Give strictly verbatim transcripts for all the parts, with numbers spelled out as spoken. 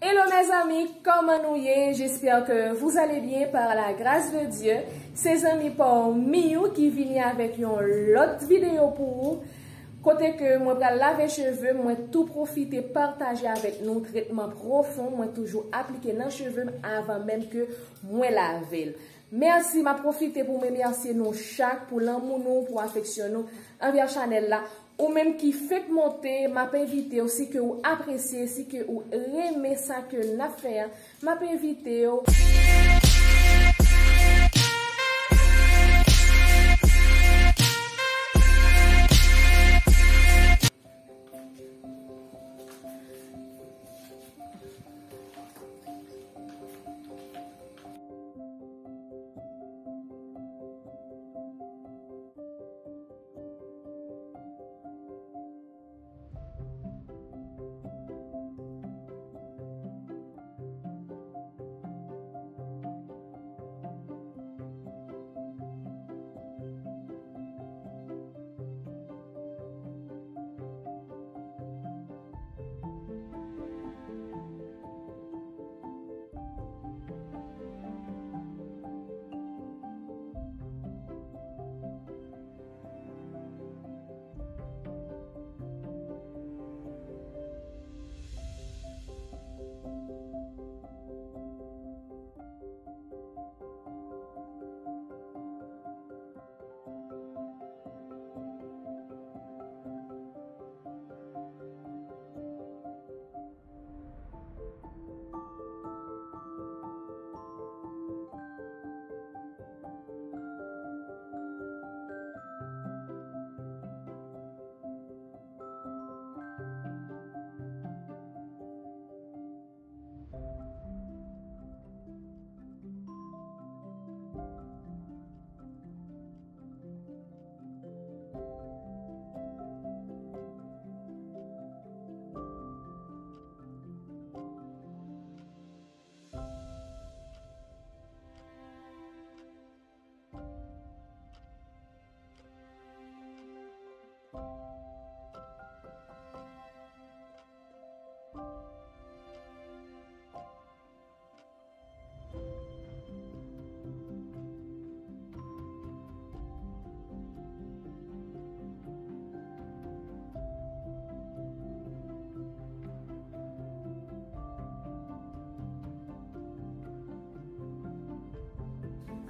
Hello mes amis, kòman nou ye? J'espère que vous allez bien par la grâce de Dieu. Se zanmi pa w Miyou ki vini avèk yon lòt videyo pou ou. Kote ke mwen pral lave cheve m, mwen tou pwofite pataje avèk nou tretman pwofon mwen toujou aplike nan cheve m avan menm ke mwen lave l. Mèsi, m ap pwofite pou m remèsye nou chak pou lanmou nou, pou afeksyon nou anvè chanèl la. Ou menm ki fenk monte, m ap envite w, si ke ou apresye, si ke ou renmen sa ke n ap fè a, m ap envite w.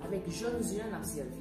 Avèk jòn zi an n ap sèvi.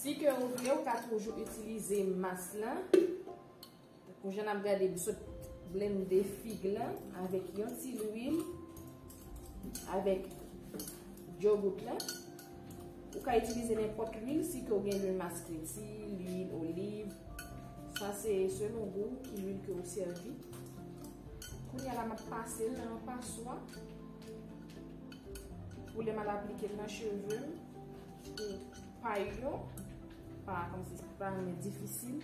Si ke ou vle, ou ka toujou itilize mas lan. Tankou jan n ap gade, m sot blende fig lan avèk yon ti lwil, avèk yogout lan. Ou ka itilize nenpòt lwil, si ke w gen lwil maskreti, lwil oliv. Sa se selon gou ki lwil ke w sèvi. Kounye a la, m ap pase l nan yon paswa pou lè m al aplike l nan cheve m, pou pa yo, pa kòmsi pa difisil,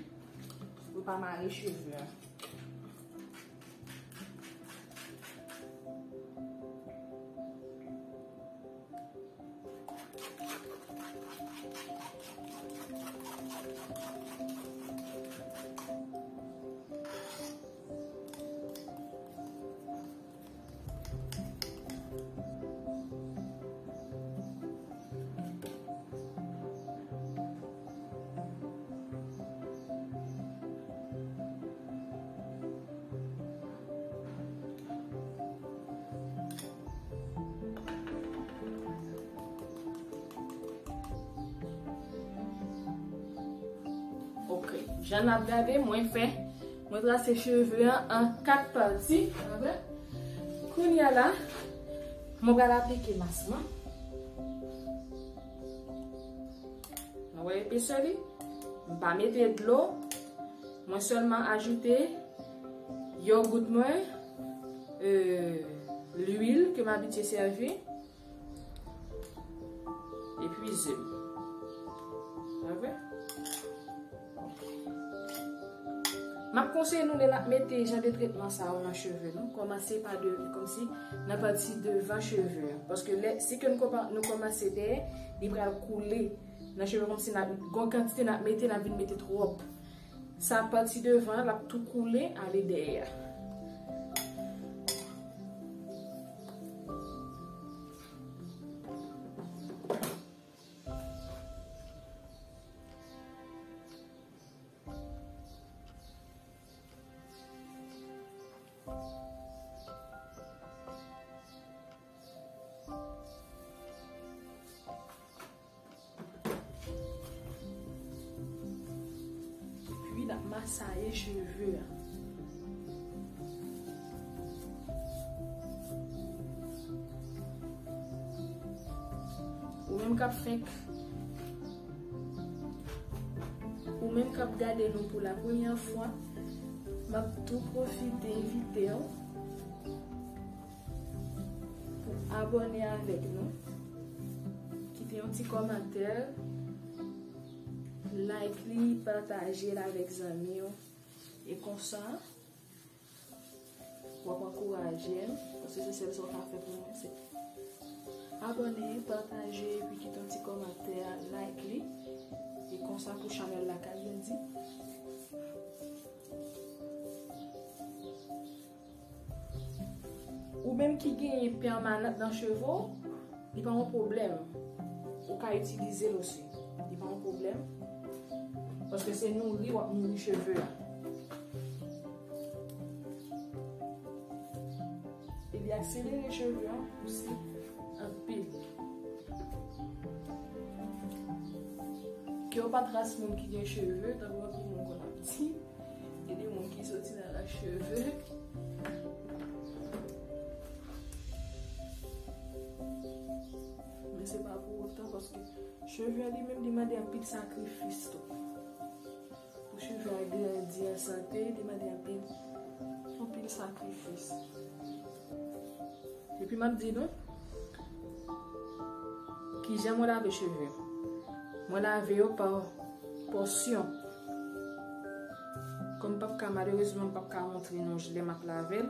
pou pa mare cheve a. Ok, jan n ap gade, mwen fè, mwen trase cheve an an kat pati. Avè? Kounye a la, mwen pral aplike mas mwen. Mwen wè epesè li. M pa mete dlo. Mwen sèlman ajoute yogout mwen, euh, lwil ke m abitye sèvi, epi ze. Sa vre? M ap konseye nou lè n ap mete jan de tretman sa yo nan cheve nou, kòmanse pa de, kòmsi nan pati devan cheve a. Paske lè, si ke nou kòma-, nou kòmanse dèyè, li pral koule nan cheve kòmsi n ap, gon kantite n ap mete, n ap vin mete twòp. Sa pati devan, l ap tou koule ale dèyè a. Epi n ap masaye cheve a. Ou menm k ap fenk, ou menm k ap gade nou pou la premyè fwa, m ap tou pwofite envite w pou abòne avèk nou. Kite yon ti kòmantè, like li, pataje l avèk zanmi w. E konsa, w ap ankouraje m, paske se sèl sa w ka fè pou mwen, se abòne, pataje, epi kite yon ti kòmantè, like li. E konsa pou chanèl la ka grandi. Ou menm ki genyen pèmanant nan cheve w, li pa yon pwoblèm. Ou ka itilize l osi. Li pa yon pwoblèm. Paske se nouri w ap nouri cheve a. E li akselere cheve a pouse anpil. Ke w pa t ras moun ki gen cheve, tankou anpil moun konn ap di. Gen de moun ki soti nan ras cheve. Men se pa pou otan, paske cheve a li menm li mande anpil sakrifis tou. Pou cheve a grandi an sante, li mande anpil, anpil sakrifis. Epi m ap di nou kijan mwen lave cheve m. Mwen lave yo pa pòsyon. Kòm m p ap ka, malerezman, m p ap ka montre nou lè m ap lave l.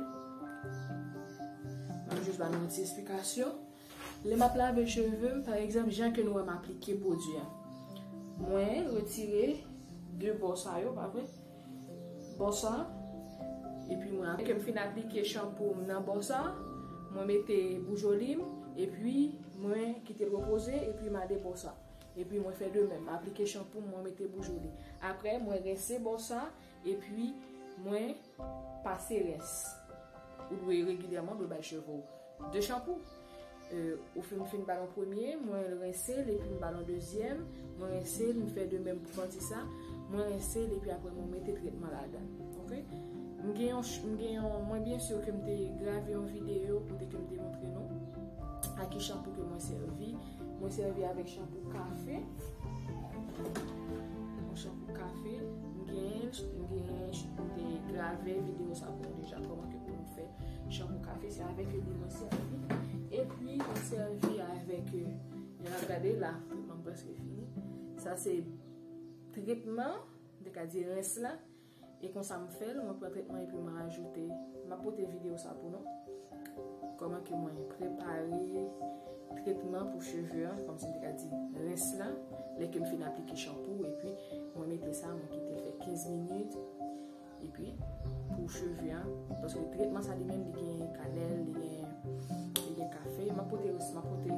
M ap jis ba nou yon ti esplikasyon. Lè m ap lave cheve m, pa egzanp, jan ke nou wè m aplike pwodui a. Mwen retire de bò sa yo, pa vre? Bò sa, epi mwen, apre ke m fin aplike chanpou m nan bò sa, mwen mete boujoli m, epi mwen kite l repoze, epi m ale bò sa. Epi mwen fè de menm, m aplike chanpou m, mwen mete boujoli. Apre, mwen rense bò sa, epi mwen pase rens. Ou dwe regilyèman, dwe bay cheve w de chanpou. Euh, ou fin, fin ba l yon premye, mwen rense l, epi m ba l yon dezyèm, mwen rense l, m fè de menm pou pati sa, mwen rense l, epi apre mwen mete tretman ladan. Ok? M gen yon ch-, m gen yon, mwen byen si ke m te grave yon videyo kote ke m te montre nou A ki chanpou ke mwen sèvi? Mwen sèvi avèk chanpou kafe. Yon chanpou kafe. M gen, m gen, m te grave videyo sa pou nou deja, kòman ke pou nou fè chanpou kafe, se avèk li mwen sèvi. Epi, mwen sèvi avèk, euh, jan n ap gade la, tretman m prèske fini. Sa se tretman, m te ka di rens la. E konsa m fè l, mwen pran tretman epi mwen ajoute, m ap pote videyo sa pou nou. Kòman ke mwen prepare tretman pou cheve an, kòmsi m te ka di rens la, lè ke m fin aplike chanpou, epi mwen mete sa, mwen kite l fè kenz minit, epi pou cheve an, paske tretman sa li menm, li gen kanèl, li gen, li gen kafe, m ap pote, m ap pote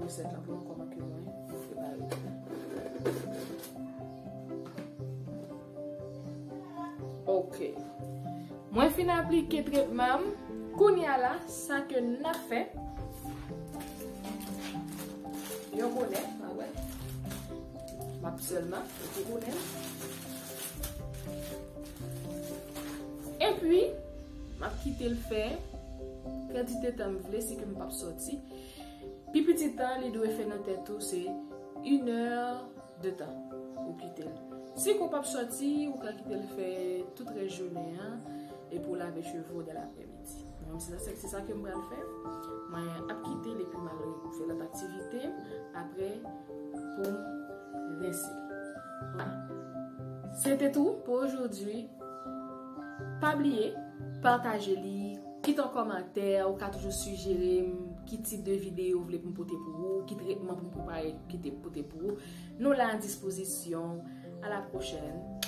resèt la pou nou, kòman ke mwen prepare l. Ok. Mwen fin aplike tretman m. Kounye a la, sa ke n ap fè, yon bonè, a wè. M ap sèlman mete bonè m. Epi, m ap kite l fè kantite tan m vle, si ke m p ap sòti. Pi piti tan li dwe fè nan tèt ou se inè de tan ou kite l. Si ke w p ap sòti, ou ka kite l fè tout rès jounen an, epi w lave cheve w dan laprèmidi. Mwen, se sa, se sa ke m pral fè. Mwen ap kite l epi m al fè lòt aktivite m apre pou m rense. Voilà. Se te tou pou ojodwi. Pa bliye, pataje li, kite yon kòmantè, ou ka toujou sijere m ki tip de videyo ou vle pou m pote pou ou, ki tretman pou m prepare, kite pote pou ou. Nou la a dispozisyon. À la prochaine.